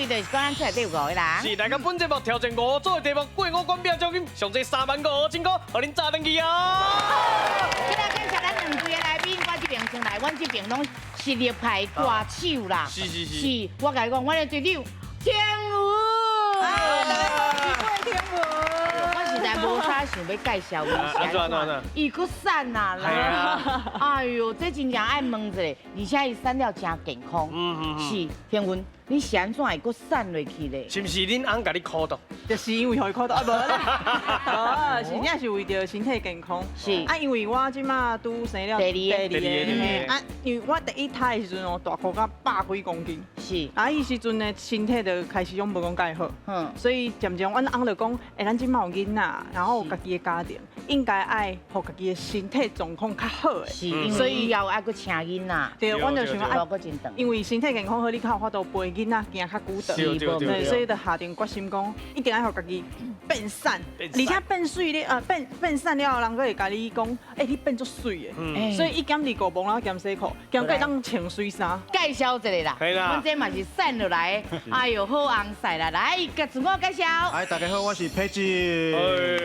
你就是講咱厝內底有五个人。是，來到本節目挑戰五組的題目，過五關拼獎金，上濟3萬5千箍，予恁炸轉去啊！這來介紹咱兩位的來賓，我這邊先來，阮這邊攏實力派歌手啦。是，我共你講，阮的隊長天吳。天吳。我實在無啥想欲介紹伊，按怎按怎？伊閣瘦啊啦！哎喲，這真正愛問一下，而且伊瘦了誠健康。是天文，你是按怎會閣瘦落去咧？是毋是恁翁共你苦毒？就是因為予伊苦毒啊，無啦。哦，是真是為著身體健康。啊，因為我這馬拄生了第二第二個，啊，因為我第一胎的時陣哦，大箍甲100幾公斤。啊，彼時陣呢，身體就開始攏無講蓋好。所以漸漸阮翁就講，欸，咱這馬有囡仔，然後有家己的家庭，應該愛予家己的身體狀況較好的。是，所以以後愛閣請囡仔。對，阮就想講，因為身體健康好，你較有法度陪囡仔行較久長。對，所以就下定決心講，一定愛予家己變瘦，而且變媠咧，變瘦了後，人閣會共你講，欸，你變足媠的。所以一減二五磅，然後減洗褲，減會當穿媠衫。介紹一下啦，阮這嘛是瘦落來的，哎喲，好紅曬啦，來，共自我介紹。哎，大家好，我是佩芝。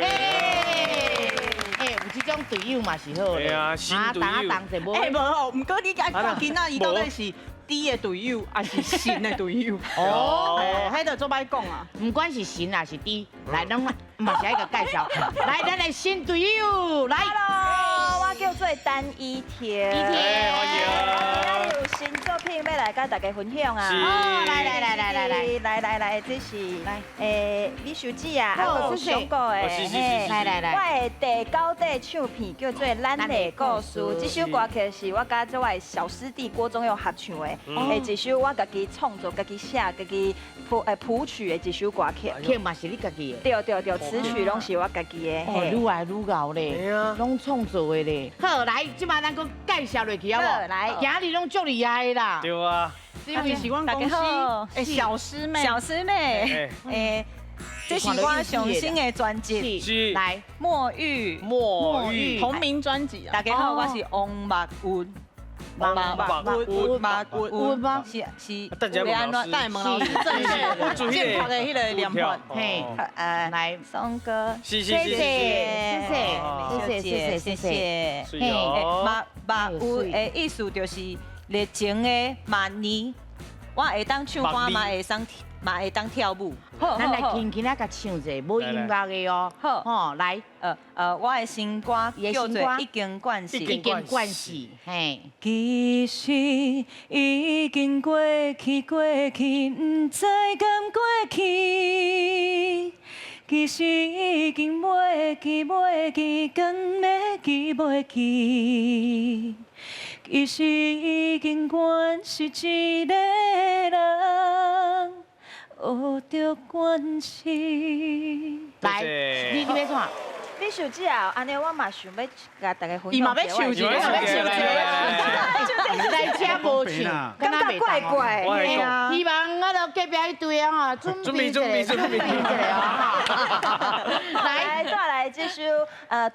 欸，有這種隊友嘛是好的。啊，新隊友。欸，無哦，毋過你愛看囡仔，伊到底是豬的隊友，還是神的隊友？哦，彼就足歹講啊。毋管是神還是豬，來，攏嘛是愛共介紹。來，咱的新隊友，來。 Hello，我叫做陳依婷。依婷，歡迎。今仔日有新作品欲來佮大家分享啊！哦，來來來來來來來來來，這是來美秀姊啊，好，有上過的，來來來，我的第九塊唱片叫做《咱的故事》，這首歌曲是我佮做我的小師弟郭宗佑合唱的，一首我家己創作、家己寫、家己譜曲的一首歌曲。曲嘛是你家己的？對對對，詞曲攏是我家己的。哦，愈來愈𠢕咧，攏創作的咧。好，來，這擺咱閣介紹落去好無？來，今日攏足厲害的啦。對啊。這位是阮公司的小師妹，小師妹，欸，這是我上新的專輯，是，來，墨玉，墨玉，同名專輯啊。大家好，我是王墨玉。墨墨玉嗎？是是，戴文老師正確正確的彼個念法。嘿，來，宋哥，謝謝謝謝謝謝謝謝謝。嘿，墨墨玉的意思就是熱情的瑪妮，我會當唱歌，嘛會當嘛會當跳舞。好，咱來輕輕仔共唱一下，無音樂的哦。好，吼，來，我的新歌叫做《已經慣勢》，已經慣勢，嘿。其實已經過去，過去，毋知敢過去。其實已經袂記，袂記，敢會記袂記。其實已經慣是一個人，學著關係。來，你欲創？美秀姊啊，按呢我嘛想欲共大家分享。伊嘛欲唱一个，嘛欲唱一个。來遮無唱，感覺怪怪。希望我著隔壁彼隊啊，準備準備準備一下啊！來，帶來這首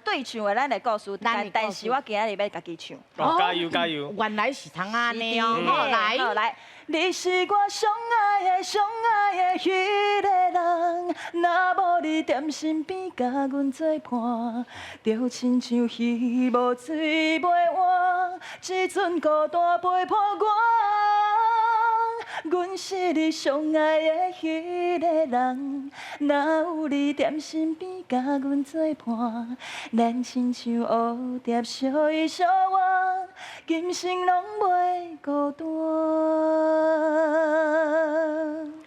對唱的咱的故事，但是我今仔日欲家己唱。加油加油！原來是通按呢哦，好來來。你是我上愛的、上愛的彼個人，若無你踮身邊共阮做伴，就親像魚無水袂活，這陣孤單陪伴我。阮是你上愛的彼個人，若有你踮身邊共阮做伴，咱親像蝴蝶相依相偎，今生攏袂孤單。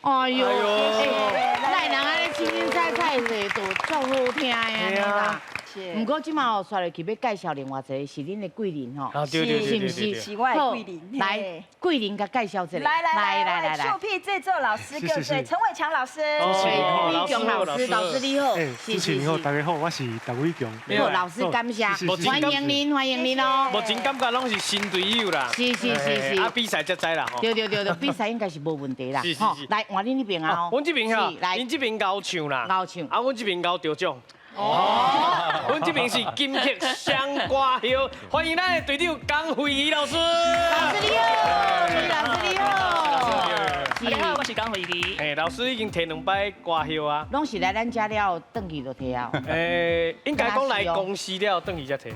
哎喲，來人按呢清清彩彩的，就足好聽的啦。毋過這馬哦，煞落去欲介紹另外一個是恁的貴人吼，是是毋是？是我的貴人。來，貴人共介紹一下。來來來來來，唱片製作老師叫做陳偉強老師。偉強老師，老師你好。主持人好，大家好，我是陳偉強。好，老師感謝，歡迎您，歡迎您哦。目前感覺攏是新隊友啦。是是是是。啊，比賽才知啦吼。對對對對，比賽應該是無問題啦。是是是。來，換恁彼邊啊。阮這邊哈，𪜶這邊𠢕唱啦。𠢕唱。啊，阮這邊𠢕得獎。哦，阮這邊是金曲雙歌后，歡迎咱的隊長江惠儀老師。老師你好，老師你好。大家好，我是江惠儀。嘿，老師已經提兩擺歌後啊。攏是來咱遮了後，轉去就提啊。應該講來公司了後，轉去才提。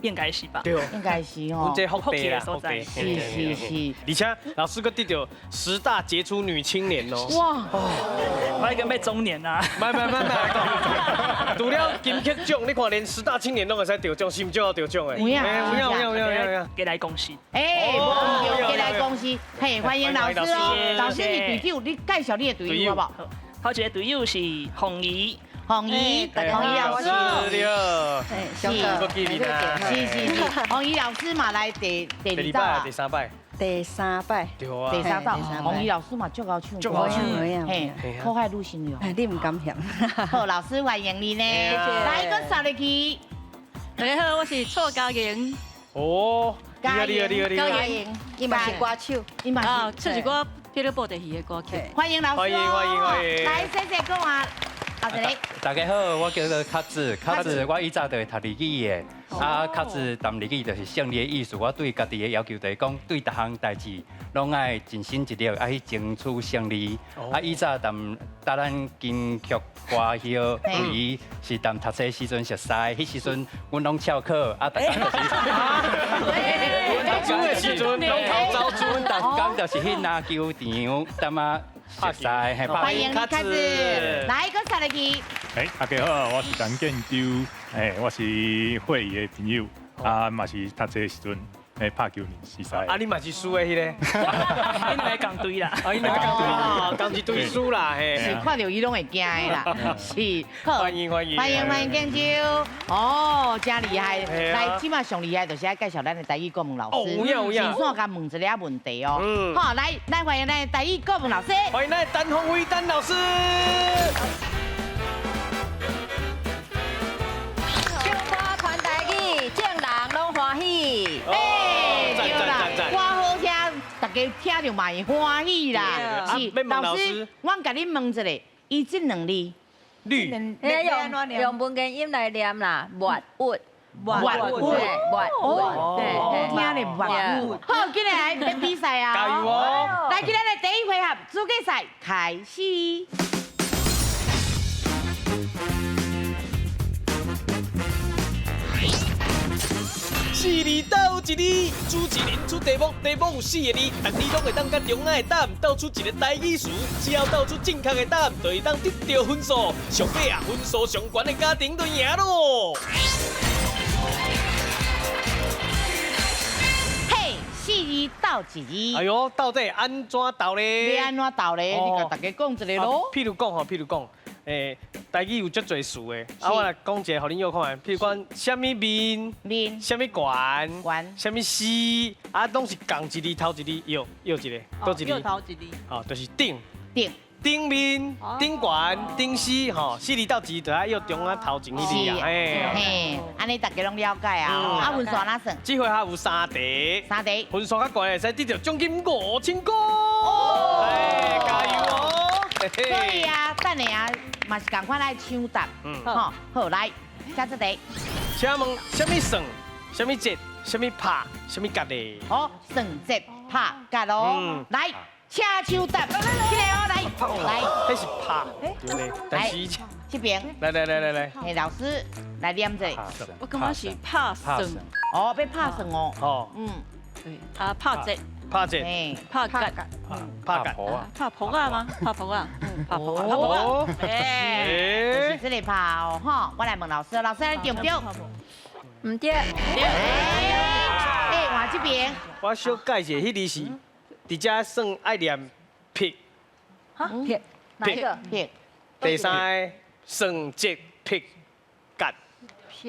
應該是吧？對，應該是吼。阮這福地啦，福地。是是是。而且老師閣得著十大傑出女青年哦。哇！我已經欲中年啦。莫莫莫莫，除了金曲獎，你看連十大青年攏會使得獎，是毋是得獎的？有影有影有影有影。過來公司。哎，無毋對，過來公司。嘿，歡迎老師哦。老師是隊長，你介紹你的隊友好無？頭一個隊友是鳳儀。鳳儀，鳳儀老師，是，是是是，鳳儀老師嘛來第二擺啊，第三擺，第三擺，對啊，第三擺，鳳儀老師嘛足𠢕唱歌，嘿，可愛女生喲，你毋敢嫌。好，老師歡迎你呢，來，閣掃入去。大家好，我是蔡嘉瑩。哦，嘉瑩，嘉瑩，伊嘛是歌手，伊嘛是唱一寡撇了布袋戲的歌曲。歡迎老師，歡迎歡迎歡迎。來，謝謝講話。大家好，我叫做卡子，卡子，我以前就會讀日語的，啊，卡子談日語就是勝利的意思。我對家己的要求就是講，對逐項代誌攏愛盡心盡力，愛去爭取勝利。啊，以前談搭咱金曲歌后惠儀是談讀冊時陣熟似，彼時陣阮攏翹課，啊，逐工就是。讀書的時陣攏頭走阮逐工就是去籃球場，踮仔。歡迎卡子，來，閣殺入去。哎，大家好，我是陳建州，哎，我是惠儀的朋友，啊，嘛是讀冊時陣，哎，拍球認識。啊，你嘛是輸的彼个？𪜶兩个仝隊啦，啊，𪜶兩个仝隊，仝一隊輸啦，嘿。是看著伊攏會驚的啦，是。歡迎歡迎。歡迎歡迎建州，哦，真厲害。來，這馬上厲害就是愛介紹咱的台語國文老師。有影有影。先煞共問一个問題哦。嗯。好，來，咱歡迎咱的台語國文老師。歡迎咱的陳鴻威陳老師。唱歌傳台語，眾人攏歡喜。哎，對啦，歌好聽，大家聽著嘛會歡喜啦。是，老師，我共你問一下，伊這兩字，綠，用用文言音來念啦，抹鬱，抹鬱，抹鬱，好聽咧，抹鬱。好，今日來欲比賽啊！加油哦！來，今日的第一回合資格賽開始。四字鬥一字，主持人出題目，題目有四个字，逐字攏會當佮中間的答案鬥出一个台語詞，只要鬥出正確的答案，就會當得著分數。上尾啊，分數上懸的家庭就贏囉。嘿，四字鬥一字。哎喲，到底按怎鬥咧？欲按怎鬥咧？你共大家講一下囉。譬如講吼，譬如講。欸，台語有足濟詞的，啊，我來講一个，予恁約看覓。譬如講，啥物面，面，啥物懸，懸，啥物絲，啊，攏是仝一字頭一字，藥藥一个，佗一字？頭一字。哦，就是頂，頂，頂面，頂懸，頂絲，吼，四字鬥一字，就愛藥中間頭前彼字啊，嘿，嘿，按呢大家攏了解啊。啊，分數按怎算？這回合有三題，三題，分數較懸會使得著獎金5000塊。哦，哎，加油哦！所以啊，等下啊，嘛是仝款來搶答，吼，好來，下這題。請問啥物算？啥物節？啥物拍？啥物角的？好，算節拍角哦。來，請搶答，起來哦，來，來，彼是拍，對不對？但是這邊，來來來來來，嘿，老師來念這。我感覺是拍算。哦，欲拍算哦。哦。嗯。對，啊，拍節。拍節，拍角，拍角，拍噗仔嗎？拍噗仔，拍噗仔，拍噗仔。哎，就是這个拍哦，吼，我來問老師，老師你對毋對？毋對。哎，換這邊。我小解釋，彼字是佇遮算愛念撇。哈？撇？哪一個？撇。第三个算節撇角。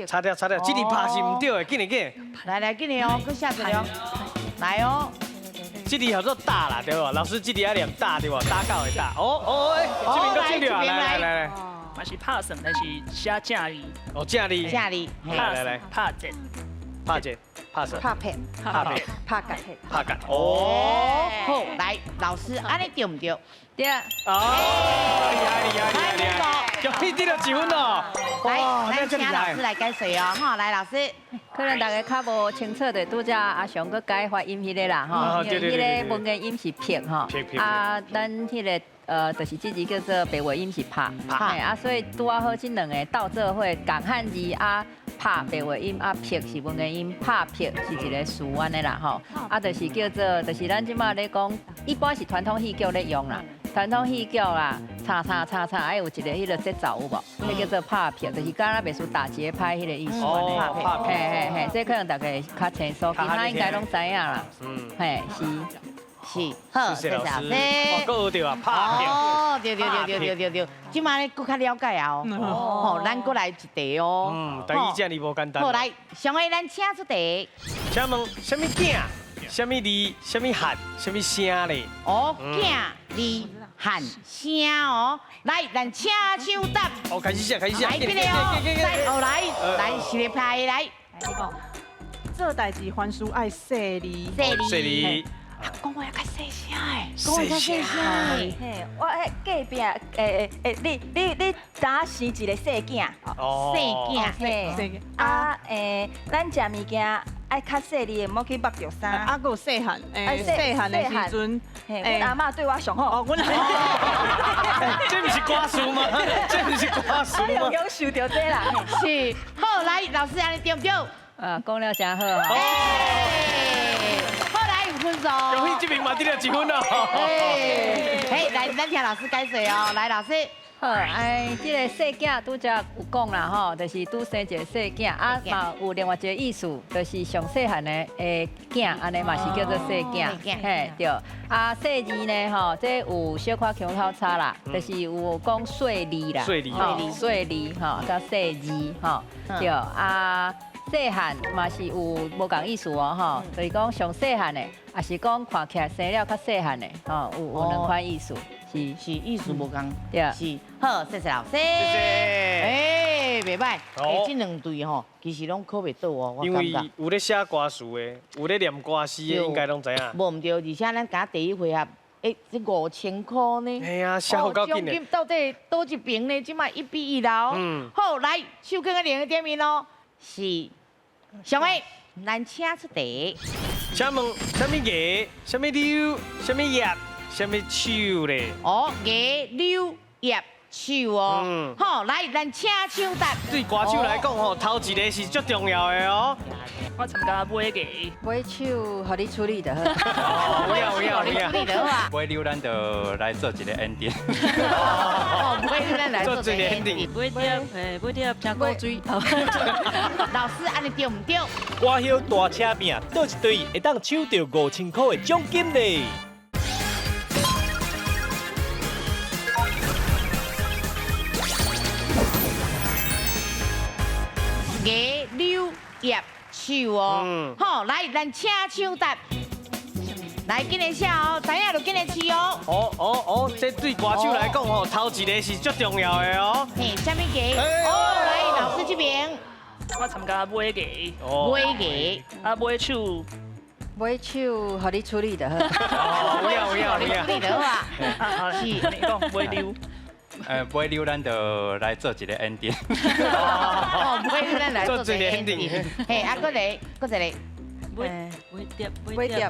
擦掉擦掉，這字拍是毋對的，緊來緊。來來，緊來哦，閣寫一个哦，來哦。這字叫做打啦，對無？老師，這字愛念打對無？打狗的打。哦哦，哎，這邊閣這來來來。嘛是拍算，但是寫正字。哦，正字。正字。來來來，拍節。拍節。拍什？拍片。拍片。拍盖。拍盖。哦。好，來老師，按呢對毋對？對。哦，厲害厲害厲害！恭喜得到一分哦。來，咱請老師來解釋哦，哈，來老師。可能大家較無清楚的，拄才阿雄閣改發音彼個啦，吼，因為彼個文言音是撇吼，啊，咱彼個就是這字叫做白話音是拍，啊，所以拄仔好這兩个鬥做伙，仝漢字啊拍白話音啊撇是文言音，拍撇是一个詞按呢啦，吼，啊，就是叫做，就是咱這馬咧講，一般是傳統戲曲咧用啦。傳統戲曲啦，嚓嚓嚓嚓，愛有一个彼个節奏有無？彼叫做拍片，就是敢若袂輸打節拍彼个意思。哦，嘿嘿嘿，這可能大家較清楚，其他應該攏知影啦。嗯，嘿，是是，好，謝謝老師。哦，閣學著啊，拍片。哦，對對對對對對對，這馬咧閣較了解啊哦。好，咱閣來一題哦。嗯，台語這爾無簡單。好，來，上個咱請出題。請問啥物囝？啥物字？啥物漢？啥物聲咧？哦，囝字漢聲哦，來，咱請搶答。哦，開始寫，開始寫。來，這個哦，來，哦來，來，是個派來。做代誌凡事愛細膩，細膩，細膩。講話要較細聲的，講話較細聲。嘿，我彼隔壁，你早生一个細囝，細囝，嘿，啊，咱食物件愛較細膩的，毋好去縛著衫。啊，閣有細漢，細漢的時陣，阮阿嬤對我上好。哦，阮阿嬤，這毋是歌詞嗎？這毋是歌詞嗎？我有受著這啦。是，好，來，老師按呢對毋對？啊，講了誠好。恭喜這邊嘛得了一分哦！嘿，來，咱聽老師解釋哦。來，老師，好，哎，這個細囝拄才有講啦吼，就是拄生一个細囝，啊嘛有另外一个意思，就是上細漢的囝，按呢嘛是叫做細囝，嘿對。啊，細字呢吼，這有小可腔口差啦，就是有講細膩啦，細膩，細膩吼，佮細字吼，對啊。細漢嘛是有無仝意思哦，吼，就是講上細漢的，也是講看起來生了較細漢的，吼，有兩款意思，是是意思無仝，對，是好，謝謝老師，謝謝。欸，袂䆀，欸，這兩對吼，其實攏考袂倒哦，我因感覺。為有咧寫歌詞的，有咧念歌詞的，應該攏知影。無毋對，而且咱敢第一回合，欸，這5000塊呢？嘿啊，寫好夠緊的。獎金到底佗一邊呢？這馬1比1啦。嗯。好，來，手囥佇另一頂面咯。是，上位，咱請出題。請問，啥物牙？啥物溜？啥物葉？啥物手咧？哦，牙溜葉手哦。嗯。好，來，咱請搶答。對歌手來講吼，頭一個是足重要的哦。我參加尾牙，尾手，予你處理就好。有影有影有影。處理就好啊。尾溜咱就來做一個 ending。哦，尾溜咱來做一個 ending。尾碟，尾碟請古水。老師，按呢對毋對？歌后大車拼，佗一隊會當搶著5000塊的獎金咧？牙溜葉手哦，好，來，咱請搶答，來，緊來寫哦，知影就緊來試哦。哦哦哦，這對歌手來講吼，頭一个是足重要的哦。嘿，啥物牙？哦，來，老師這邊。我參加尾牙。尾牙。啊，尾手。尾手，予你處理就好。有影有影有影。處理就好啊。是，你講尾溜。尾溜咱就來做一個 ending。哦，尾溜咱來做一個 ending。嘿，啊，閣來，閣一個。尾尾碟，尾碟，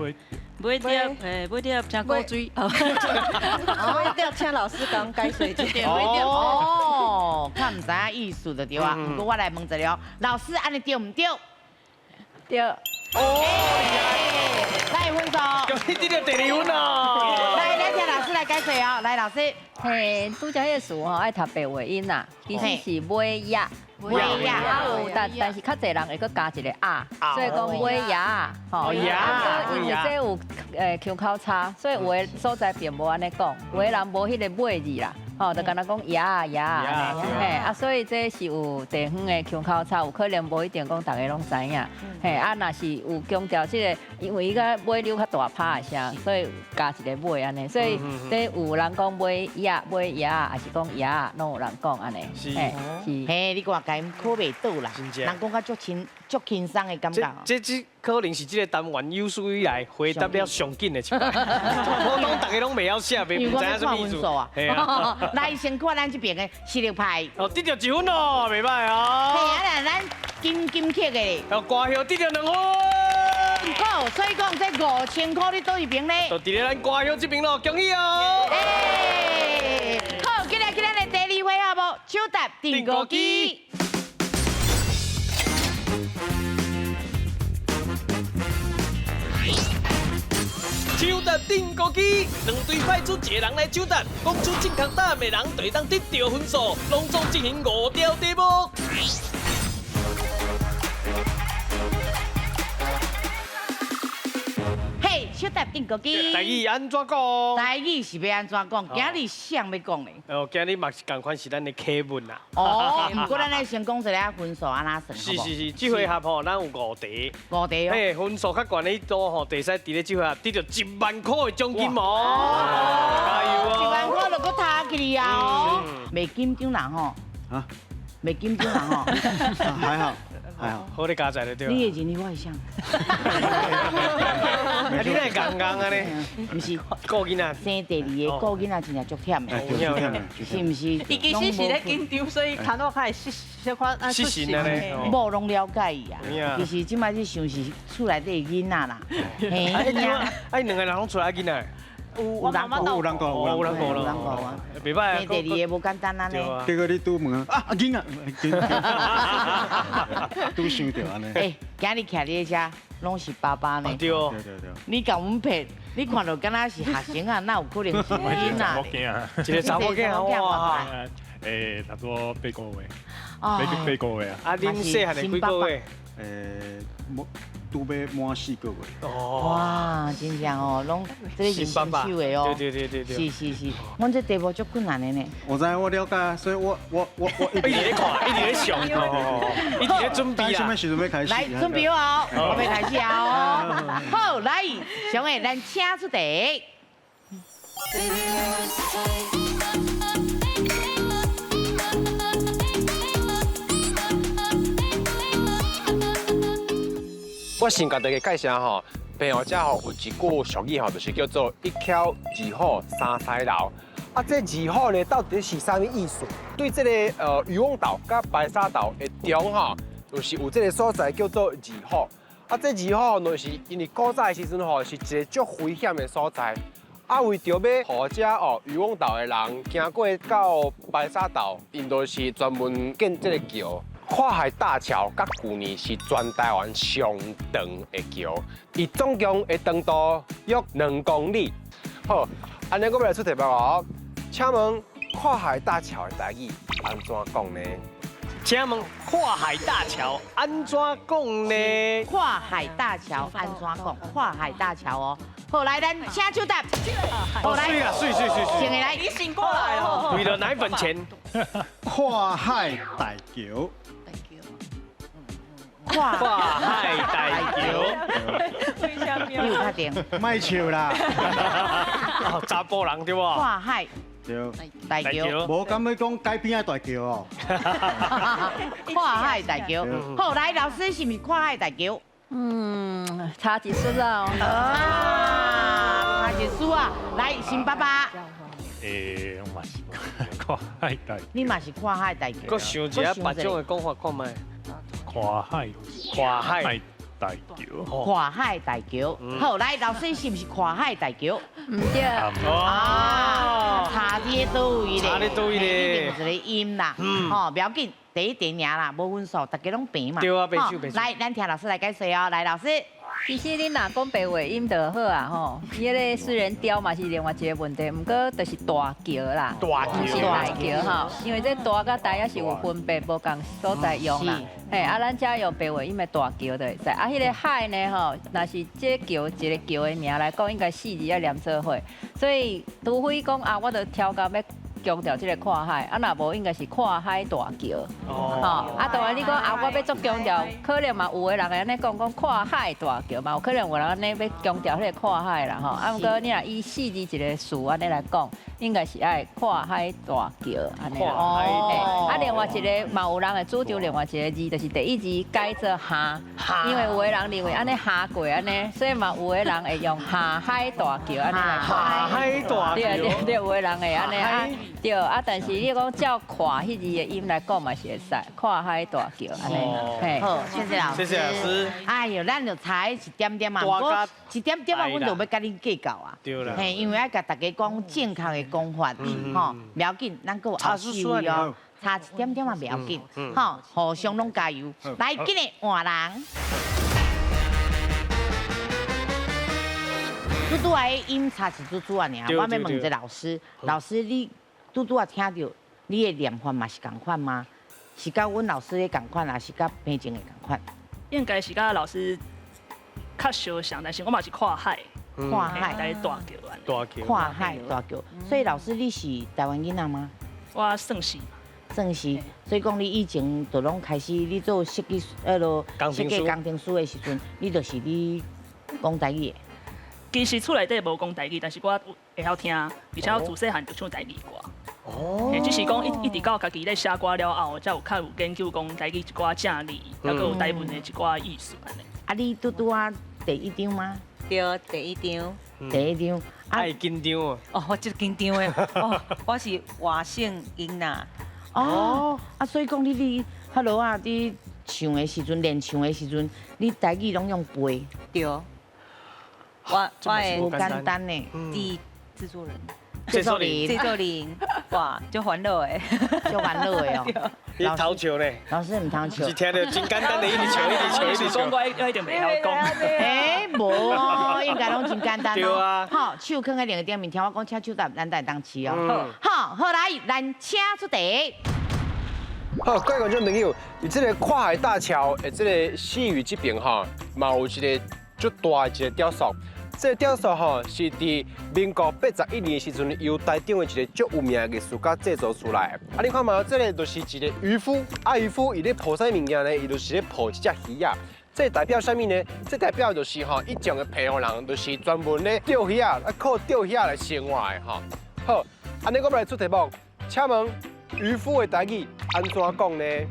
尾碟，尾碟請古水。尾碟請老師講解釋一下。哦，較毋知影意思就對啊。毋過我來問一下哦，老師按呢對毋對？對。哦，來分數。恭喜得著第二分哦。來，咱請老師來解釋哦。來，老師。嘿，拄才彼個詞吼愛讀白話音啦，其實是尾牙，尾牙，啊有，但是較濟人會閣加一個啊，所以講尾牙，吼，啊，因為這有腔口差，所以有的所在並無按呢講，有的人無彼个尾字啦。吼，就敢若講牙牙按呢，嘿，啊，所以這是有地方的腔口差，有可能無一定講逐个攏知影，嘿，啊，若是有強調這个，因為伊個尾溜較大拍的聲，所以加一个尾按呢，所以這有人講尾牙尾牙，還是講牙，攏有人講按呢，是，嘿，是，嘿，你看共𪜶考袂倒啦，人講甲足清足輕鬆的感覺。這可能是這個單元有史以來回答了上緊的一擺，普通大家攏袂曉寫，袂毋知影啥物意思。來，先看咱這邊的實力派。哦，得著一分哦，袂歹哦。嘿啊，咱金金曲的。哦，歌后得著2分。好，所以講這5000塊你佗一邊咧？就佇咧咱歌后這邊咯，恭喜哦！欸，好，今日今日的第二回合無？手搭定高機。手搭定高機，兩隊派出一個人來手搭，講出正確答案的人就會當得著分數，攏總進行5條題目。嘿，手搭定高機。台語按怎講？台語是欲按怎講？今日誰欲講咧？哦，今日嘛是仝款是咱的課文啦。哦，毋過咱愛先講一下分數按怎算？是是是，這回合吼，咱有5題。5題哦。嘿，分數較懸的彼組吼，會使佇咧這回合得著1萬塊的獎金哦。加油哦！1萬塊就閣頭起啊哦。袂緊張啦吼。啊？袂緊張啦吼。還好。還好，好你加載就對。你的人你外向。啊，你哪會戆戆按呢？毋是，顧囡仔。生第二个顧囡仔真正足忝的，是毋是？伊其實是咧緊張，所以頭腦較會失小可失神啊咧。某攏了解伊啊。其實這擺你想是厝內底囡仔啦。嘿。啊，𪜶兩個人攏厝內囡仔。有人顧，有人顧，有人顧咯。袂歹啊。生第二个無簡單按呢。結果你拄問啊，啊囡仔，拄想著按呢。欸，今日徛佇遮，攏是爸爸呢。對。對對對。你共阮騙，你看著敢若是學生啊，哪有可能是囡仔？一個查某囝哇！欸，差不多8個月，8個月啊。啊，恁細漢的幾個月？欸，拄欲滿4個月。哇，真正哦，攏這個是新手的哦。對對對對對。是是是，阮這題目足困難的呢。我知，我了解，所以我一直咧看，一直咧想，一直咧準備啊。什麼時陣欲開始？來，準備好，我欲開始啊！好，來，上個咱請出題。我先共大家介紹吼，平湖遮吼有一句俗語吼，就是叫做一橋二虎三狮樓。啊，這二虎呢，到底是啥物意思？對這個漁翁島佮白沙島的中吼，就是有這個所在叫做二虎。啊，這二虎就是因為古早的時陣吼，是一個足危險的所在。啊，為著欲予遮哦漁翁島的人行過到白沙島，𪜶就是專門建這個橋。跨海大橋，佮舊年是全台灣上長的橋，伊總共的長度約2公里。好，按呢我欲來出題目哦，請問跨海大橋的台語按怎講呢？請問跨海大橋按怎講呢？跨海大橋按怎講？跨海大橋哦。好，來，咱請手答。好來，水啊，水水水水。先來，你醒過來了。為了奶粉錢。跨海大橋。跨海大橋。你有確定？莫笑啦。查埔人對無？跨海。對。大橋。無敢欲講街邊仔大橋哦。跨海大橋。好，來，老師是毋是跨海大橋？嗯，差一絲啊。啊，差一絲啊！來，新爸爸。欸，我嘛是跨海大橋。你嘛是跨海大橋。閣想一下別種的講法看覓。跨海。跨海大橋。跨海大橋。好，來，老師是毋是跨海大橋？毋對。啊，差佇佗位咧？差佇佗位咧？一定有一個音啦。吼，不要緊，第一題爾啦，無分數，大家攏平嘛。對啊，平手平手。來，咱聽老師來解說哦。來，老師。其實你若講白話音就好啊吼，伊彼个雖然雕嘛是另外一個問題，毋過就是大橋啦，毋是大橋吼，因為這大佮大也是有分別，無仝所在用啦。嘿，啊，咱遮用白話音的大橋就會使。啊，彼个海呢吼，若是這橋一個橋的名來講，應該四字愛連做伙，所以除非講啊，我著超到欲強調這个跨海，啊若無應該是跨海大橋。哦，啊當然你講啊，我欲足強調，可能嘛有的人會按呢講講跨海大橋嘛，有可能有人按呢欲強調彼个跨海啦吼。啊，毋過你若以四字一个詞按呢來講，應該是愛跨海大橋按呢。哦。啊，另外一个嘛有人會主張另外一个字，就是第一字改做下，因為有的人認為按呢下過按呢，所以嘛有的人會用下海大橋按呢來講。下海大橋。對對對，有的人會按呢啊，對啊，但是你講照跨彼字的音來講嘛是會使，跨海大橋按呢。嘿，好，謝謝老師。謝謝老師。哎喲，咱就差一點點啊，毋過一點點啊，阮就欲佮恁計較啊。對啦。嘿，因為愛共大家講正確的講法，吼，袂要緊，咱閣有後四位哦，差一點點啊，袂要緊，吼，互相攏加油。來，緊來換人。拄拄仔音差一拄拄仔爾，我欲問一个老師，老師你拄拄仔聽著，你的念法嘛是仝款嗎？是佮阮老師的仝款，還是佮平靜的仝款？應該是佮老師較相像，但是我嘛是跨海，跨海大橋按呢。大橋。跨海大橋，所以老師你是台灣囡仔嗎？我算是。算是，所以講你以前就攏開始你做設計，彼囉設計工程師的時陣，你就是咧講台語的。其實厝內底無講台語，但是我會曉聽，而且我自細漢就唱台語歌。哦。只是講一直到家己咧寫歌了後，才有較有研究講台語一寡正字，抑閣有台文的一寡意思按呢。啊，你拄拄仔第一張嗎？對，第一張。第一張。愛緊張哦。哦，我足緊張的。哦，我是外省囡仔。哦。啊，所以講你彼落啊，你唱的時陣，練唱的時陣，你台語攏用背。對。我無簡單呢。製作人，製作人，製作人，哇，足煩惱的，足煩惱的哦。你偷笑呢？老師毋通笑。是聽著真簡單的，一直笑，一直笑，一直笑。講我一定袂曉講。欸，無哦，應該攏真簡單哦。對啊。好，手囥佇另一頂面，聽我講，請手答，咱才會當試哦。好，好來，咱請出題。好，各位觀眾朋友，佇這个跨海大橋的這个西嶼這邊吼，嘛有一个足大的一个雕塑。這个雕塑吼是佇民國81年的時陣，由台中的一个足有名的藝術家製作出來的。啊，你看嘛，這个就是一个漁夫，啊，漁夫伊咧抱啥物件呢？伊就是咧抱一隻魚仔。這代表啥物呢？這代表就是吼，以前的澎湖人就是專門咧釣魚仔，啊靠釣魚仔來生活的吼。好，按呢我們來出題目，請問漁夫的台語按怎講呢？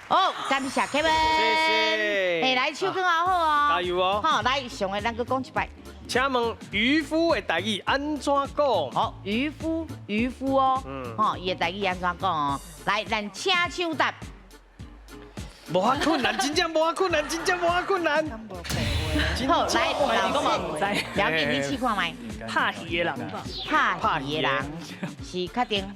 哦，感謝 Kevin，謝謝。欸，來手更好好哦，加油哦。好，來上个咱閣講一擺。請問漁夫的台語按怎講？好，漁夫，漁夫哦，吼，伊的台語按怎講哦？來，咱請手答。無遐困難，真正無遐困難，真正無遐困難。好，來，老師，了解你試看覓。拍魚的人，拍魚的人是確定。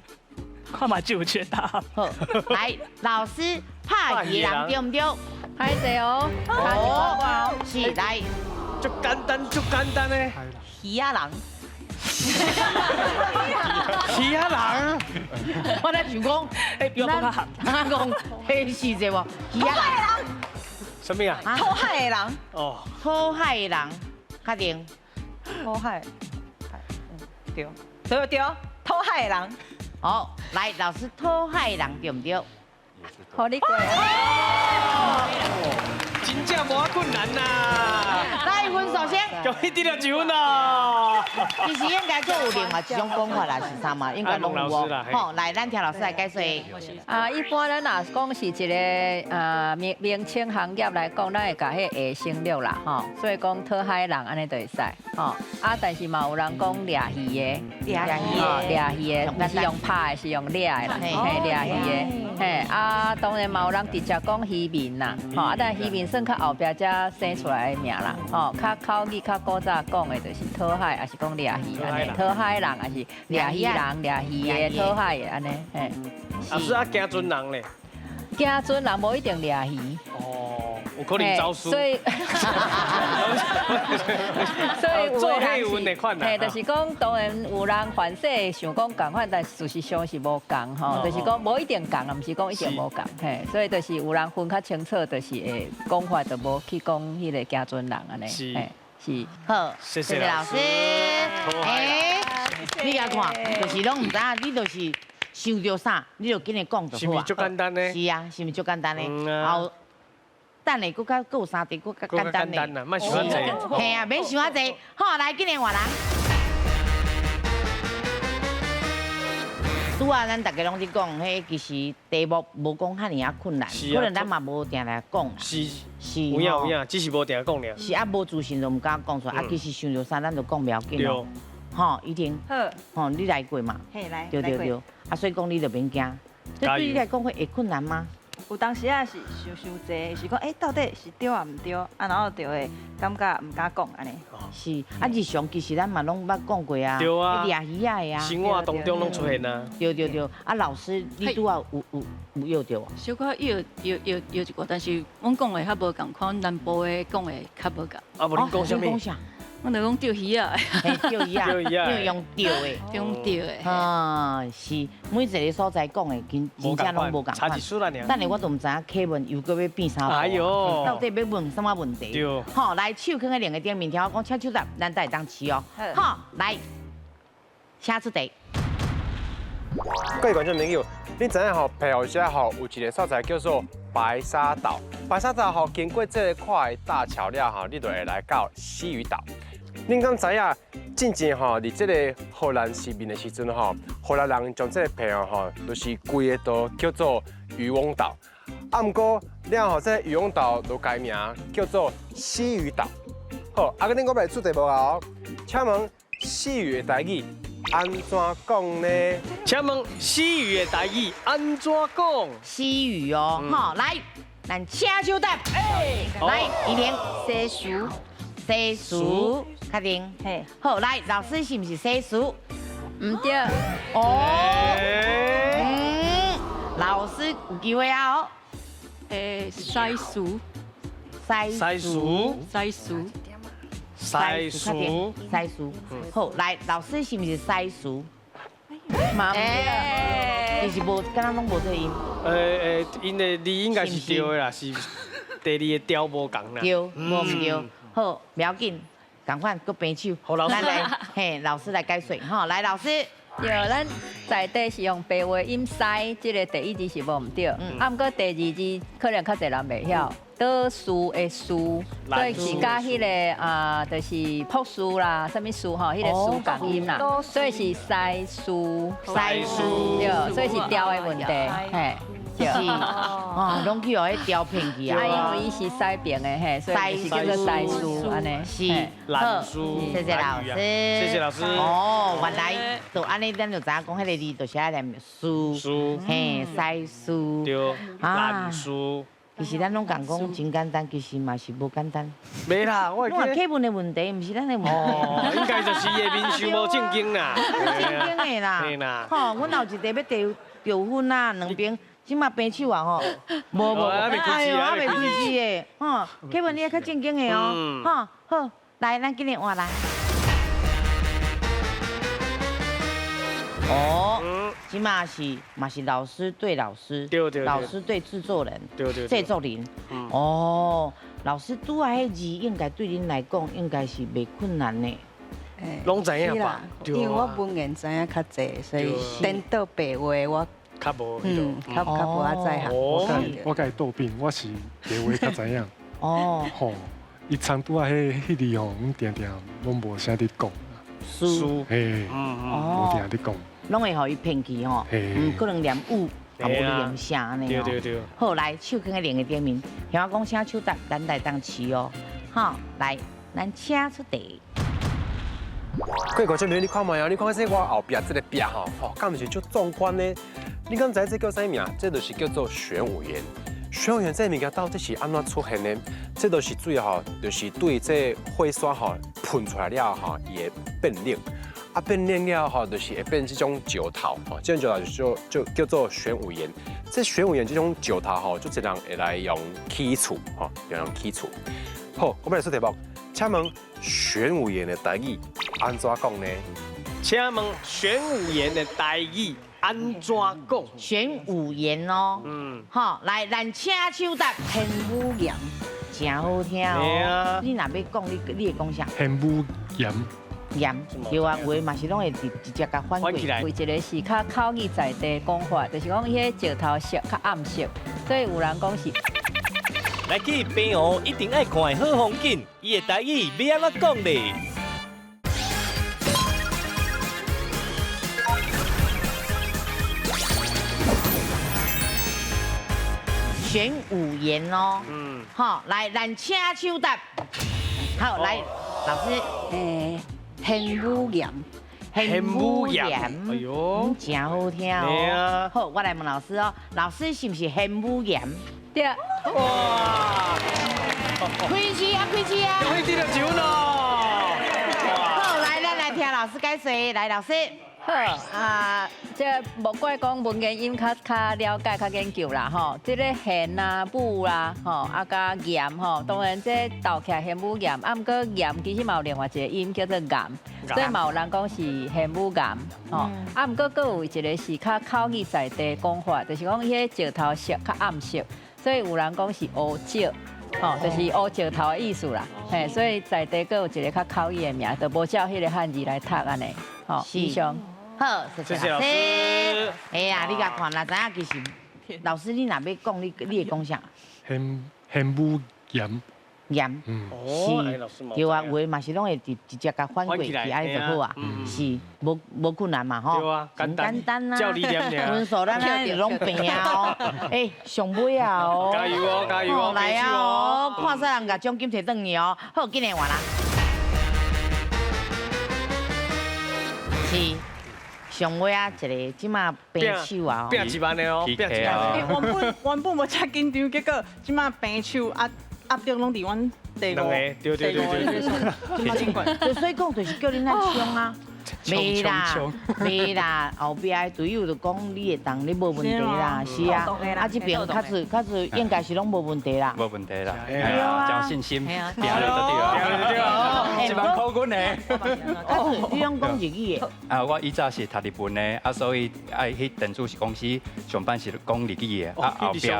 看嘛就有這答。好，來，老師，拍魚的人對毋對？歹勢哦，哦，是來，足簡單，足簡單的。魚仔人，魚仔人，我咧想講，欸，比我講較含。咱講，彼是者無？魚仔人。啥物啊？討海的人。哦。討海的人，確定。討海，對，對對，討海的人。好，來，老師，討海人對毋對？予你過。真正無遐困難呐！來，分數先。恭喜得了一分咯。其實應該閣有另外一種講法啦，是啥嘛？應該攏有哦。好，來，咱聽老師來解說。啊，一般咱若講是一个名名稱行業來講，咱會共彼个下省略啦，吼。所以講討海人按呢就會使，吼。啊，但是嘛有人講掠魚的，掠魚的，毋是用拍的，是用掠的啦，嘿，掠魚的，嘿。啊，當然嘛有人直接講漁民啦，吼。啊，但漁民算較後壁才生出來的名啦，吼。較口語較古早講的就是討海，抑是講掠魚按呢，討海人抑是掠魚人、掠魚的、討海的按呢，嘿。老師啊，行船人咧？行船人無一定掠魚。哦，有可能走私。所以，所以做客運的款啦。嘿，就是講當然有人凡勢想講仝款，但事實上是無仝吼，就是講無一定仝啊，毋是講一定無仝。嘿，所以就是有人分較清楚，就是會講法就無去講彼个行船人按呢。是是。好，謝謝老師。欸，你共看，就是攏毋知影，你就是想著啥，你就緊來講就好啊。是毋是足簡單呢？是啊，是毋是足簡單呢？後等下閣較閣有三題，閣較簡單呢。簡單啦，莫想遐濟。嘿啊，免想遐濟。好，來，緊來換人。拄仔咱逐家攏咧講，彼其實題目無講遐爾仔困難，可能咱嘛無定來講。是是，有影有影，只是無定講爾。是啊，無自信就毋敢講出來。啊，其實想著啥，咱就講袂要緊咯。吼，一定。好。吼，你來過嘛？嘿，來。對對對。啊，所以講你就免驚。這對你來講會困難嗎？有當時啊是想傷濟，是講欸到底是對啊毋對，啊然後就會感覺毋敢講按呢。是，啊日常其實咱嘛攏捌講過啊，對啊，掠魚仔的啊，生活當中攏出現啊。對對對，啊老師你拄仔有約著無？小可約約約約一寡，但是阮講的較無仝款，南部的講的較無仝。啊無你講啥物？我就講釣魚仔，釣魚仔，因為用釣的，用釣的。啊，是每一個所在講的，真真正攏無仝款。差一絲爾。等下我都毋知影客問又閣欲變啥。哎喲，到底欲問啥物問題？對。好，來手囥佇兩个頂面，聽我講，請手答，咱才會當試哦。好，來，請出題。各位觀眾朋友，你知影吼？澎湖這吼有一個所在叫做白沙島。白沙島吼經過這個跨海大橋了後，你就會來到西嶼島。恁敢知影？進前吼，佇這个荷蘭殖民的時陣吼，荷蘭人將這个澎湖吼，就是規个島叫做漁翁島。啊，毋過了後，這个漁翁島就改名叫做西嶼島。好，啊，恁我欲來出題目啊！請問西嶼的台語按怎講呢？請問西嶼的台語按怎講？西嶼哦，好，來，咱請手答。來，依玲，西嶼，西嶼。確定，嘿，好，來，老師是毋是西嶼？毋對。哦，老師有機會啊哦。西嶼，西嶼，西嶼，西嶼，西嶼。好，來，老師是毋是西嶼？嘛毋對，其實無，敢若攏無這個音。𪜶的字應該是對的啦，是第二个調無仝啦。對，無毋對。好，袂要緊。仝款，閣平手，咱來，嘿，老師來解說，吼，來老師，對，咱在地是用白話音西，這个第一字是無毋對，啊，毋過第二字可能較濟人袂曉，倒樹的樹，所以是佮彼个啊，就是朴樹啦，啥物樹吼，彼个樹仝音啦，所以是西樹，西樹，對，所以是調的問題，嘿。是，哦，攏去予彼調騙去啊！啊，因為伊是西邊的嘿，所以是叫做西嶼按呢。是，蘭嶼。謝謝老師，謝謝老師。哦，原來就按呢，咱就知影講彼个字就是愛念嶼，嘿，西嶼。對，蘭嶼。其實咱攏共講真簡單，其實嘛是無簡單。袂啦，我會記。客文的問題，毋是咱的問題。哦，應該就是伊的面相無正經啦。正經的啦。吼，阮後一個欲著分啊，兩邊。這馬平手啊吼，無無，哎呦，還袂開始的，吼，客文你愛較正經的哦，吼，好，來，咱緊來換人。哦，這馬是嘛是老師對老師，老師對製作人，製作人，哦，老師拄仔彼字應該對恁來講應該是袂困難的。攏知影吧？因為我文言知影較濟，所以顛倒白話我。較無，較無啊在行。我共伊倒反，我是白話較知影。哦。吼，伊參拄仔彼字吼，阮定定攏無啥咧講。書。嘿。無定咧講。攏會予伊騙去吼，可能念有，也無念啥按呢。對對對。好，來手囥佇另一個頂面，聽我講，請手答，咱來當試哦。好，來，咱請出題。各位觀眾朋友，你看覓啊？你看這我後壁這个壁吼，吼，敢毋是足壯觀呢？你敢知這叫啥名？這就是叫做玄武岩。玄武岩這个物件到底是按怎出現呢？這就是水吼，就是對這火山吼噴出來了吼，伊會變冷。啊，變冷了吼，就是會變這種石頭吼，這種石頭就叫做玄武岩。這玄武岩這種石頭吼，足濟人會來用起厝吼，用起厝。好，我們來出題目，請問玄武岩的台語按怎講呢？請問玄武岩的台語按怎講？玄武岩哦，好，來，咱請手答。玄武岩，真好聽哦。你若欲講，你會講啥？玄武岩。盐，对啊，有的嘛是拢会直直接共翻过。有一个是较口语在地讲法，就是讲彼个石头色较暗色，所以有人讲是。来去平湖一定爱看的好风景，伊的台语欲按怎讲咧？玄武岩哦，好，来，咱请手答。好，来，老师，玄武岩，玄武岩，哎呦，真好听哦。好，我来问老师哦，老师是毋是玄武岩？对。哇！开始啊，开始啊！开始就上咯。好，来，咱来听老师解说，来，老师。好啊，这莫怪讲文言音较较了解、较研究啦吼。这个玄啊、武啊，吼啊佮岩吼，当然这斗起来玄武岩，啊毋过岩其实嘛有另外一个音叫做岩，所以嘛有人讲是玄武岩吼。啊毋过阁有一个是较口语在地讲法，就是讲彼个石头色较暗色，所以有人讲是乌石，吼，就是乌石头的意思啦。嘿，所以在地阁有一个较口语的名，就无照彼个汉字来读按呢。吼，以上。好，谢谢老师。哎呀，你共看啦，知影其实老师你若欲讲，你会讲啥？玄玄武岩。岩，是，对啊，有的嘛是拢会直直接共翻过去，按呢就好啊，是，无无困难嘛吼。对啊，简单啊。照你念尔。分数咱咱拢平啊哦，欸，上尾啊哦。加油哦，加油哦，来啊哦，看啥人共奖金提转去哦。好，紧来换啦。是。上尾啊，一个这马平手啊，拼一万的哦，拼一万。原本原本无遮紧张，结果这马平手啊，压力拢伫阮第五，对对对对对。所以讲就是叫恁来冲啊。袂啦，袂啦，后壁的队友就讲你会当，你无问题啦，是啊，啊这边较济较济应该是拢无问题啦，无问题啦，讲信心，拼了就对啊，拼了就对啊，一万箍阮的。啊，你拢讲日语的？啊，我以前是读日文的，啊，所以爱去电子公司上班是讲日语的，啊后壁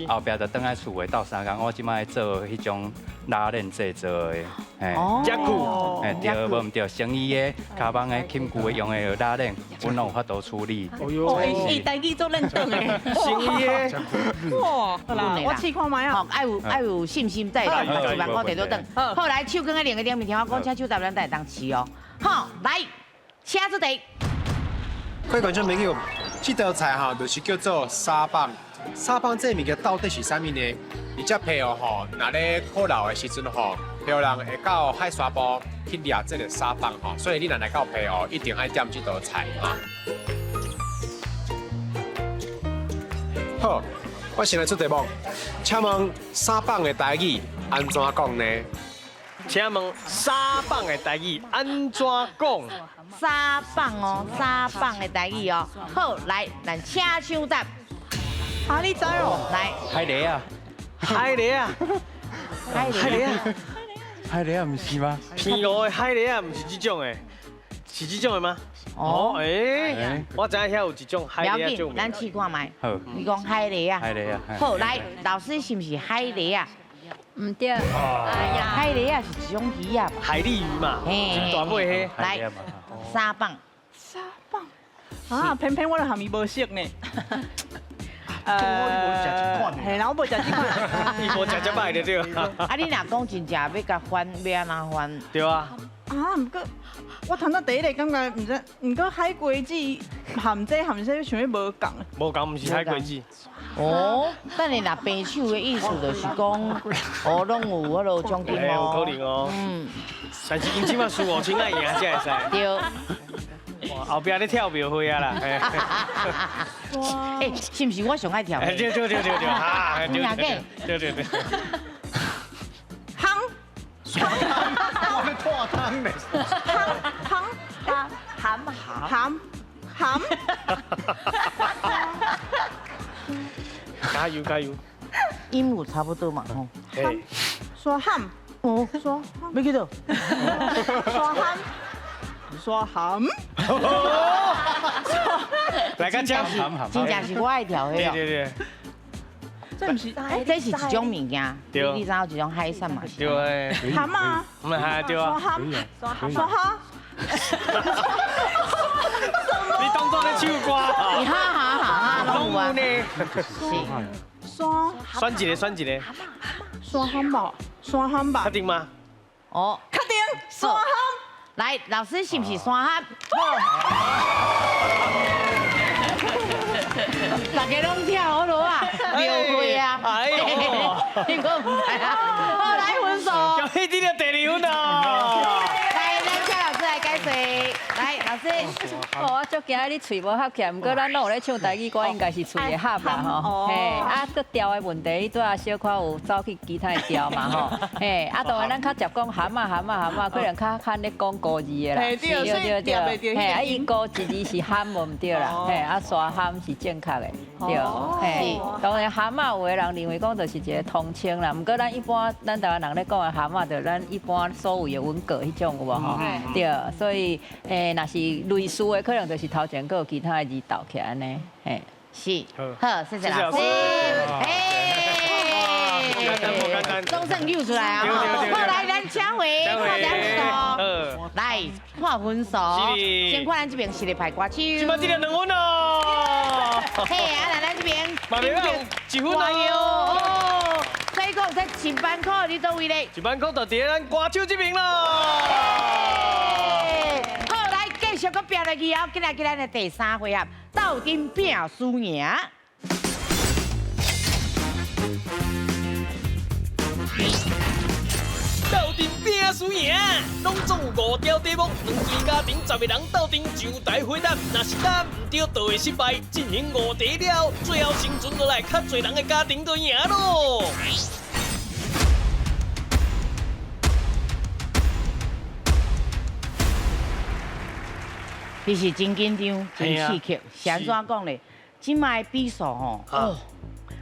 后壁就转来厝的斗相共，我这摆做彼种拉链制作的，嘿，遮久，嘿，对，无毋对，生意的、卡网的、寝具的用的拉链，阮拢有法度处理。哦哟，伊台语做认真的，生意的，哇，好啦，我试看觅啊，爱有爱有信心再来，一万箍提倒转。好，来手囥在另一个顶面，听我讲，请手答咱才会当试哦。好，来，请出题。各位观众朋友，这道菜哈，就是叫做沙棒。沙棒这物件到底是啥物呢？而且澎湖吼，若咧苦老的时阵吼，澎湖人会到海沙埔去掠这个沙蚌吼，所以你若来到澎湖，一定爱点这道菜哈。好，我先来出题目，请问沙蚌的台语按怎讲呢？请问沙蚌的台语按怎讲？沙蚌哦，沙蚌的台语哦。好，来，咱请抢答。啊，你知哦？来，海螺啊，海螺啊，海螺啊，海螺啊，毋是吗？平罗的海螺啊，毋是这种的，是这种的吗？哦，欸，我知影遐有一种海螺啊，咱试看觅。好，你讲海螺啊？海螺啊。好，来，老师是毋是海螺啊？毋对。哎呀，海螺啊是一种鱼啊。海蛎鱼嘛，嘿，大尾彼。来，沙蚌。沙蚌。啊，偏偏我著含伊无熟呢。嘿啦，我无食这款。伊无食这摆就对。啊，你若讲真正欲共翻，欲按怎翻？对啊。啊，毋过我头拄第一个感觉，毋知，毋过海瓜子含这含这想欲无仝。无仝，毋是海瓜子。哦，等下若平手的意思就是讲，哦，拢有彼落奖金哦。有可能哦。嗯。但是𪜶这马输5000，爱赢才会使。对。哇，后壁咧跳庙会啊啦！欸，是毋是我上爱跳？对对对对对，哈，对对对对。汤，我咧拖汤咧。汤汤含含含。加油加油！音有差不多嘛吼。说喊，哦，说没记得。说喊。说含，来个真，真正是我爱跳的哦。对对对，这毋是，这是一种物件，你知影一种海产嘛？对。含啊，毋系对啊。说含，说哈，你當作咧唱歌？你哈哈哈哈攏有啊？呢？是。山。選一个，選一个。山喊吧，山喊吧。確定嗎？哦，確定。山喊。來，老師是毋是山喊？大家攏跳好落啊，廟會啊！哎呦，你講毋知啊？好，來分數。恭喜你得第二分啊！來，咱蔡老師來解說。來，老師。哦，我足驚你喙無合起來，毋過咱攏有咧唱台語歌，應該是喙會合啦吼。嘿，啊，閣調的問題，伊拄仔小可有走去其他的調嘛吼。嘿，啊，當然咱較捷講含啊含啊含啊，可能較較咧講古字的啦。對對對。嘿，啊，伊古一字是含無毋對啦。嘿，啊，沙含是正確的。對。嘿，當然含仔有的人認為講就是一個通稱啦，毋過咱一般咱台灣人咧講的含仔，就咱一般所謂的文革彼種有無吼？對，所以若是類似的，可能就是頭前閣有其他的字鬥起來按呢，嘿，是，好，謝謝老師。哎，總算扭出來啊！好，來，咱請回看分數，來看分數。先看咱這邊實力派歌手。這擺這個2分哦。嘿，啊，來咱這邊。嘛袂歹，1分哦。所以講，這1萬塊佇佗位咧？1萬塊就佇咱歌手這邊咯。好，來繼續閣拼落去哦，今日今咱的第三回合，鬥陣拼輸贏。鬥陣拼輸贏，攏總有5條題目，兩組家庭10個人鬥陣上台回答，若是答毋對，就會失敗。進行5題了，最後生存落來較濟人的家庭就贏咯。其實真緊張，真刺激。是按怎講咧？這擺的比數吼，哦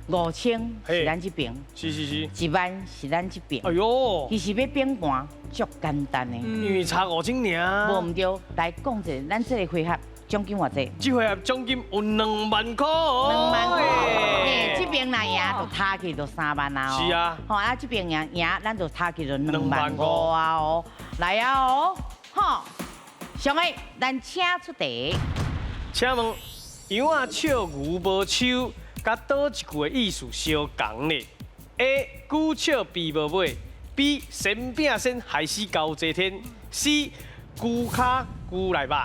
，5000是咱這邊，是，1萬是咱這邊。哎呦，其實欲變盤足簡單的，因為差5000爾。無毋對，來講一下，咱這個回合獎金偌濟？這回合獎金有2萬塊。2萬塊。嘿，這邊若贏就差去就3萬啊。是啊。吼啊，這邊贏贏，咱就差去就2萬5啊哦。來啊哦，吼。上个，咱請出題。請問，羊仔笑牛無鬚，佮佗一句的意思相仝咧？A. 牛笑鱉無尾；B. 先餅先害死高济天；C. 牛跤牛内肉。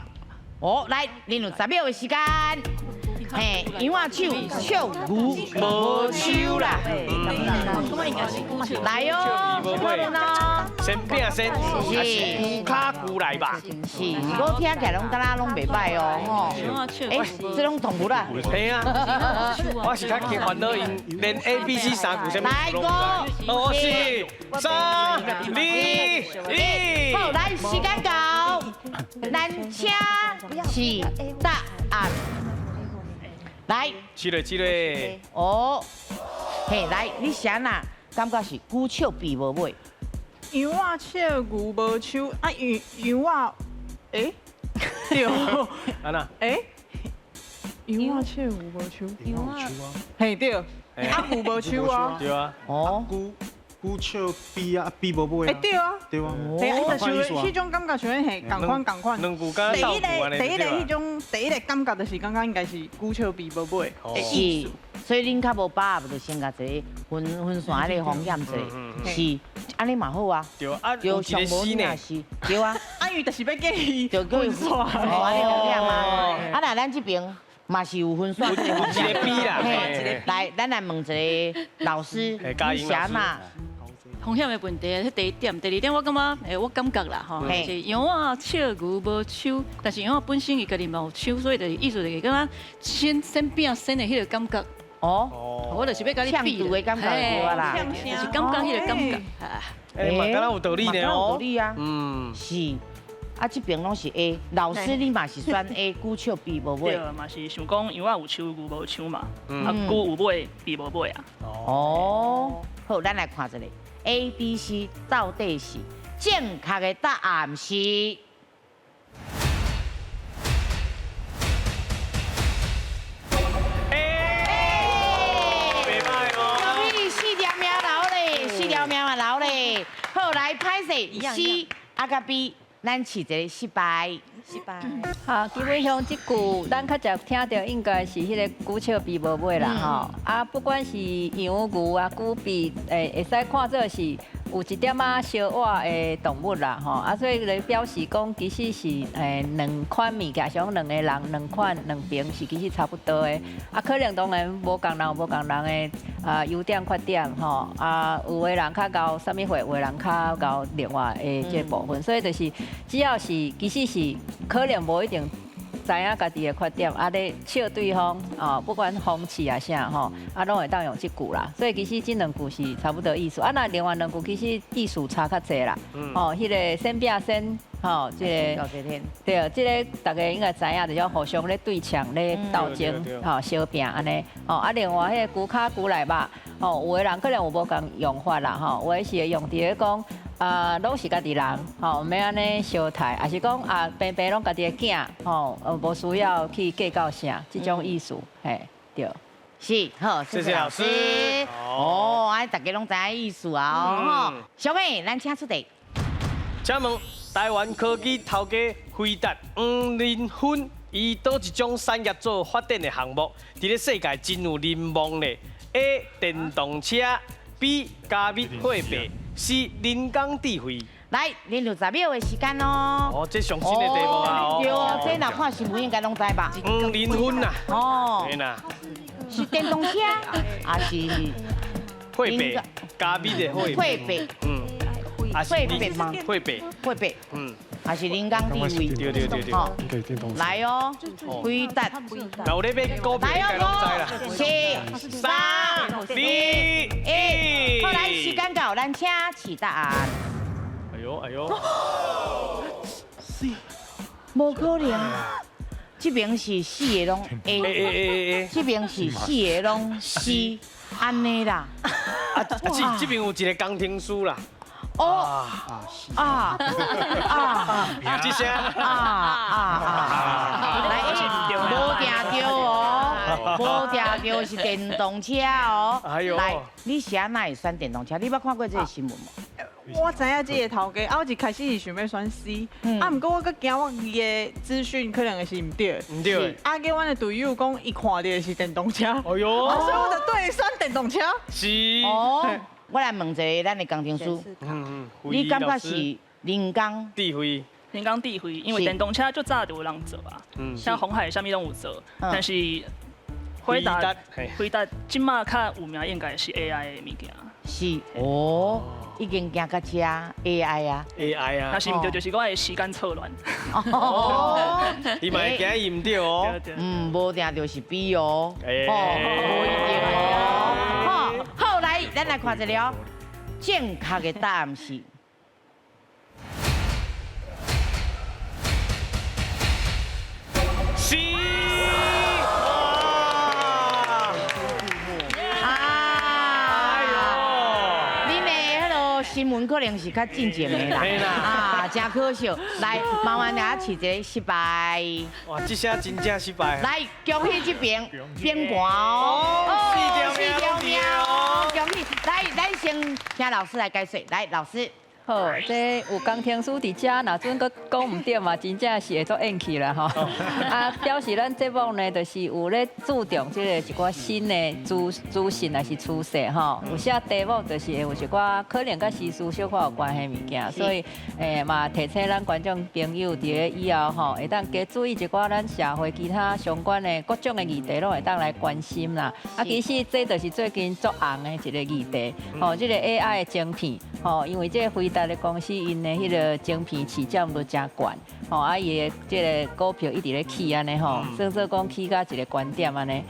哦，來，恁有10秒的時間。嘿，羊仔手笑牛無鬚啦。來哦，先餅先，還是牛跤牛內肉？是，我聽起來攏敢若攏袂歹哦，吼。欸，這攏動物啦。嘿啊，我是較緊煩惱𪜶連 A、B、C 三句啥物來，五、四、3、2、1。好，來，時間到，咱請示答案。來，是嘞，是嘞。哦，嘿，來，你是按怎感覺是牛笑鱉無尾？羊仔笑牛無鬚，啊羊羊仔，欸，對，按怎？欸，羊仔笑牛無鬚，羊仔啊，嘿對，啊牛無鬚啊，對啊，哦，牛笑鱉啊，鱉無尾啊，欸對啊，對啊，嘿啊，就像彼種感覺像嘿仝款仝款。兩句敢第一個第一個彼彼種第一個感覺就是感覺應該是牛笑鱉無尾的意思。所以恁較無把握，就先共一個分分散彼個風險者，是按呢嘛好啊。對啊，有一個死呢。是，對啊。啊，伊就是欲叫伊就叫伊分散。哦，按呢風險啊。啊，若咱這邊嘛是有分散。有一個 B 啦。來，咱來問一個老師，你是按怎？風險的問題，這第一點，第二點我感覺，我感覺啦，吼，就是羊仔笑牛無鬚，但是羊仔本身伊家己嘛有鬚，所以就是意思就是感覺先先餅先的彼個感覺。哦，我就是欲共你比的感覺對啦，就是感覺彼個感覺。欸，嘛敢若有道理呢哦。有道理啊。嗯，是。啊，這邊攏是 A，老師你嘛是選 A，牛笑鱉無尾。對，嘛是想講羊仔有鬚，牛無鬚嘛，啊牛有尾，鱉無尾啊。哦，好，咱來看一下 A、B、C 到底是正確的答案是？袂歹哦。你4條命留咧，4條命嘛留咧。好，來歹勢 C 啊佮 B。咱試一个失敗。失敗。好，基本上這句咱較常聽著應該是彼个龜笑鱉無尾啦吼。啊，不管是羊、牛啊、龜鱉，會使看做是有一點仔相倚的動物啦吼。啊，所以來表示講，其實是兩款物件，像兩個人兩款兩邊是其實差不多的。啊，可能當然無仝人有無仝人的啊優點缺點吼。啊，有的人較𠢕啥物貨，有的人較𠢕另外的這個部分。所以就是只要是其實是可能無一定知影家己的缺點，啊咧笑對方哦，不管諷刺啊啥吼，啊攏會當用這句啦。所以其實這兩句是差不多意思。啊，若另外兩句其實意思差較濟啦。哦，彼个先拚先吼，這个對，這个大家應該知影，就是互相咧對嗆咧鬥爭，吼相拚按呢。吼啊，另外彼个龜跤龜內肉，吼有的人可能有無仝用法啦，吼，有的是會用佇咧講。啊，攏是家己人，吼，毋免按呢相刣，抑是講啊，平平攏家己的囝，吼，無需要去計較啥，這種意思，嘿，對。是，好，謝謝老師。哦，按呢大家攏知影意思啊，吼。小妹，咱請出題。請問台灣科技頭家輝達黃仁勳，伊佗一種產業做發展的項目，佇咧世界真有人望咧。A. 電動車，B. 加密貨幣。C 人工智慧。來，恁有10秒的時間哦。哦，這上新的題目啊！對哦，這若看新聞應該攏知吧？黃仁勳啊。哦。是電動車，還是貨幣？加密的貨幣。貨幣。嗯。貨幣嗎？貨幣。貨幣。嗯。還是人工智慧？對對對對。吼。來哦，輝達。有咧買股票，應該攏知啦。四、三、二、一。好，來時間到，咱請試答案。哎呦哎呦。是。無可能。這邊是四个攏 A，這邊是四个攏 C，按呢啦。啊，這邊有一個工程師啦。哦啊啊！這聲啊啊啊！來，無定著哦，無定著是電動車哦。來，你是按怎會選電動車？你捌看過這個新聞無？我知影這個頭家，啊，我一開始是想欲選 C，啊，毋過我閣驚我伊的資訊可能會是毋對。毋對。啊，叫阮的隊友講，伊看著的是電動車。哎喲。所以我就對選電動車。是。哦。我來問一个咱的工程師，你感覺是人工智慧？人工智慧，因為電動車足早就有人做啊，像鴻海啥物攏有做，但是輝達輝達這馬較有名應該是 AI 的物件。是哦，已經行到這 AI 啊，AI 啊，若是毋對，就是我的時間錯亂。哦，伊嘛會驚伊毋對哦。嗯，無定就是 B 哦，哦，無一定哦。好，來，咱來看一下，正確的答案是 C。啊！哎呦，恁的彼个新聞可能是較進前的啦，啊，真可惜。來，麻煩大家試一个失敗。哇，這聲真正失敗。來，恭喜這邊變盤哦，四條命哦，恭喜！來，咱先請老師來解說。來，老師。好，這有工程師佇遮，若準閣講毋對嘛，真正是會做怨氣啦吼。啊，表示咱節目呢，就是有咧注重這個一寡新的資訊，抑是趨勢吼。有寫題目就是會有一寡可能佮時事小可有關係物件，所以嘛提醒咱觀眾朋友佇咧以後吼，會當加注意一寡咱社會其他相關的各種的議題，攏會當來關心啦。啊，其實這就是最近足紅的一個議題，吼，這個 AI 的晶片，吼，因為這個輝達的公司𪜶的彼个晶片市占率誠懸，吼啊伊的這个股票一直咧起按呢吼，算做講起到一个懸點按呢，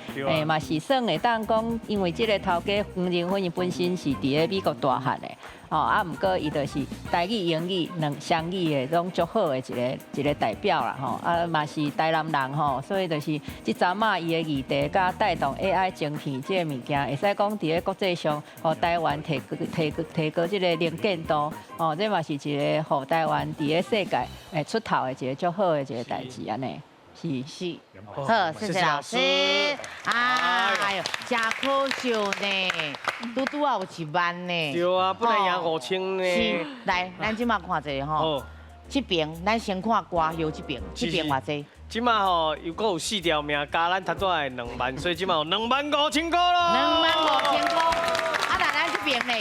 嘛是算會當講，因為這个頭家黃仁勳伊本身是佇咧美國大漢的，吼啊毋過伊就是台語、英語兩雙語的攏足好的一个代表啦吼，啊嘛是台南人吼，所以就是這陣仔伊的議題佮帶動 AI 晶片這个物件，會使講佇咧國際上，予台灣提高這个能見度，吼，這嘛是一個予台灣佇咧世界會出頭的一个足好的一个代誌按呢，是是，好，謝謝老師。哎呦，真可惜呢，拄拄仔有1萬呢。對啊，本來贏5000呢。是，來，咱這馬看一下吼，這邊咱先看歌后這邊，這邊偌濟？這馬吼又閣有4條命，加咱頭拄仔的2萬，所以這馬有2萬5千塊咯。2萬5千塊，啊，那咱這邊呢？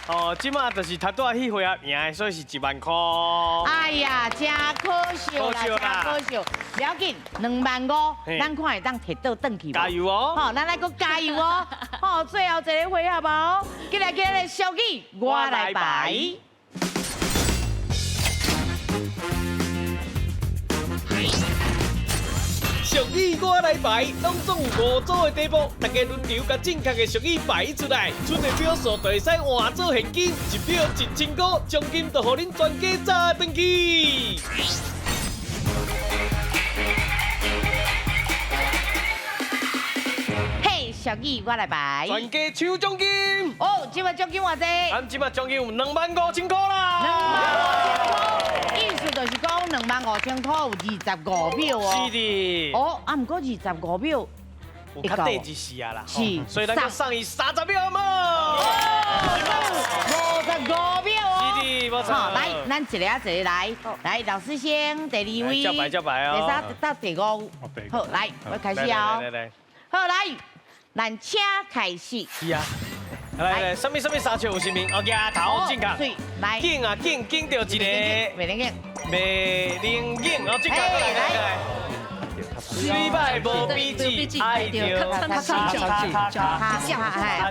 哦，這馬就是頭拄仔彼回合贏的，所以是1萬塊。哎呀，真可惜啦，真可惜。不要緊，2萬5，咱看會當提倒轉去無？加油哦！好，咱來閣加油哦！好，最後一個回合哦，過來過來，小語我來排。俗語我來排，攏總有5組的題目，大家輪流共正確的俗語排出來，出的票數就會使換做現金，1票1000塊，獎金就予恁全家炸轉去。嘿，俗語我來排，全家搶獎金。哦，這馬獎金偌濟？咱這馬獎金有2萬5千塊啦。2萬5千塊，意思就是講2萬5千塊有25秒哦。是的。哦，啊，毋過25秒，有較短一時啊啦。是。所以咱閣送伊30秒好無？55秒哦。是的，無錯。好，來，咱一個一個來。來，老師先，第2位。照排照排哦。第3到第5。好，來，我開始哦。來來。好，來，咱請開始。是啊。來來，啥物啥物三笑有啥物？哦，額頭正確。來。緊啊緊，緊著一個。袂能緊。袂能緊，哦，正確，來來來。水歹無比子，愛著卡卡卡卡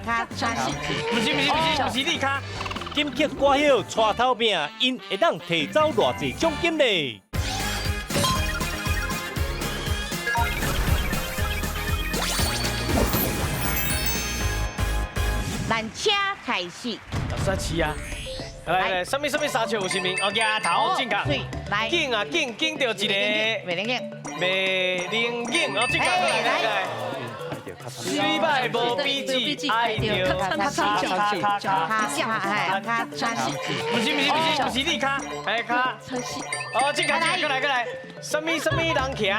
卡卡。不是不是不是，不是你卡。金曲歌后带头饼，𪜶会当提走偌济奖金咧？咱请开始。老师是啊，来来，啥物啥物三笑有啥物？哦，额头正确。来。紧啊紧，紧著一个。袂能紧。袂能紧，哦，正确，来来来。水歹无比子，爱著卡卡卡卡卡卡。不是不是不是，不是你卡，哎卡。哦，正确，过来过来。啥物啥物人骑？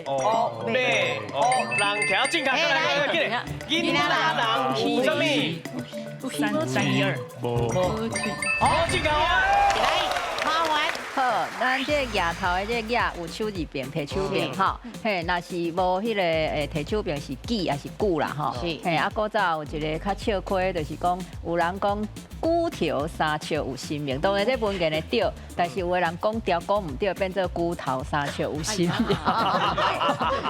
哦，马，哦，人骑，正确，过来过来过来。囡仔人有啥物？3、3、1、2。无。哦，正确。来，麻烦。好，咱这个额头的这个额有手字边、提手边吼，嘿，若是无彼个提手边是举还是久啦吼，嘿，啊，古早有一个较笑亏，就是讲有人讲龟头三笑有神明，当然这文言会对，但是有的人讲调讲毋对，变做龟头三笑有神明。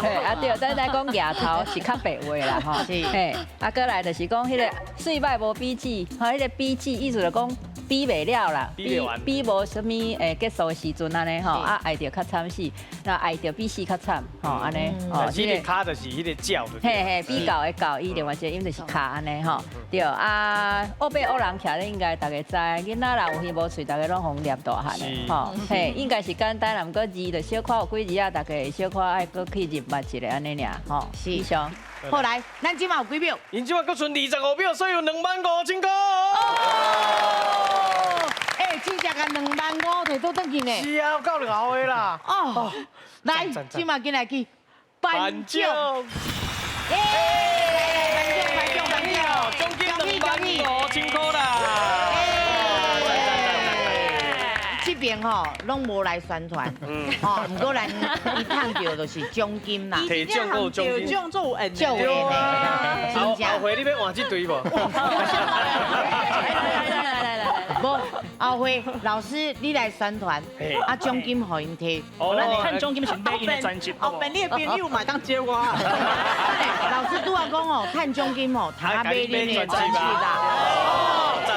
嘿，啊对，咱来讲额头是较白话啦吼，嘿，啊，过来就是讲彼个岁歹无比子，吼，彼个比子意思就讲。比袂了啦，比无啥物结束的时阵按呢吼，啊爱著较惨死，那爱著比死较惨吼按呢。哦，这个跤就是彼个脚。嘿嘿，比较的较，伊另外一个音就是跤按呢吼。对啊，乌白乌人徛咧应该大家知，囡仔若有耳无喙，大家拢予念大汉的吼。嘿，应该是简单啦，毋过字就小可有几字啊，大家会小可爱阁去认捌一下按呢尔吼。是。以上。后来，咱这马有几秒？𪜶这马阁賰25秒，所以有2万5千块。哎，真正共2万5提倒转去呢。是啊，有够老的啦。哦，来，这马进来去颁奖。耶！来来，颁奖颁奖颁奖，奖金2万5千块啦。这边吼拢无来宣传，吼，毋过咱伊趁著就是奖金啦，提奖阁有奖金，奖做有缘的，有缘的。后后回你欲换这队无？来来来，无后回老师你来宣传，啊奖金予𪜶提。哦，趁奖金是买𪜶的专辑。哦，本你的朋友嘛当接我。老师拄仔讲哦，趁奖金哦，通买恁的专辑啦。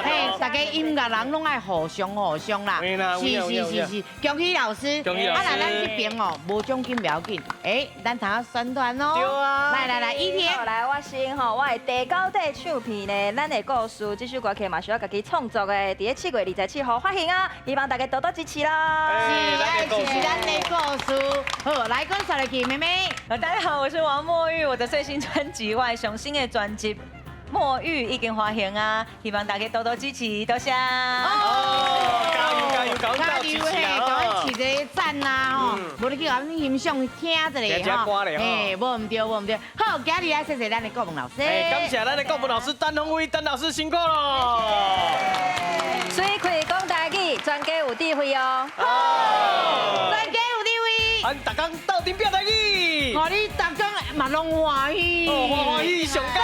嘿，大家音乐人拢爱互相互相啦。是是是是，恭喜老师。啊，那咱这边哦，无奖金不要紧，哎，咱通宣传哦。对啊。来来来，一天。来，我先吼，我的第九块唱片呢，咱的故事这首歌曲嘛是我家己创作的，伫咧7月27号发行啊，希望大家多多支持啦。是，爱支持咱的故事。好，来，讲下来去，妹妹。大家好，我是王墨玉，我的最新专辑《外雄新的专辑》。墨玉已经发行啊，希望大家多多支持，多谢。哦，加油加油，加油嘿，共阮起一个赞呐吼，无你去共阮欣赏听一下吼，嘿，无毋对无毋对。好，今日来谢谢咱的顾问老师。感谢咱的顾问老师陈鸿威陈老师辛苦咯。水开讲台语，全全家有智慧哦。全家有智慧。咱逐工鬥陣拼台語。予你逐工嘛攏歡喜。哦，歡歡喜上佳啦！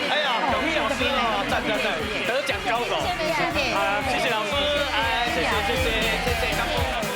哎呀，恭喜老師哦，讚讚讚，得獎高手。謝謝。啊，謝謝老師，哎，謝謝謝謝謝謝。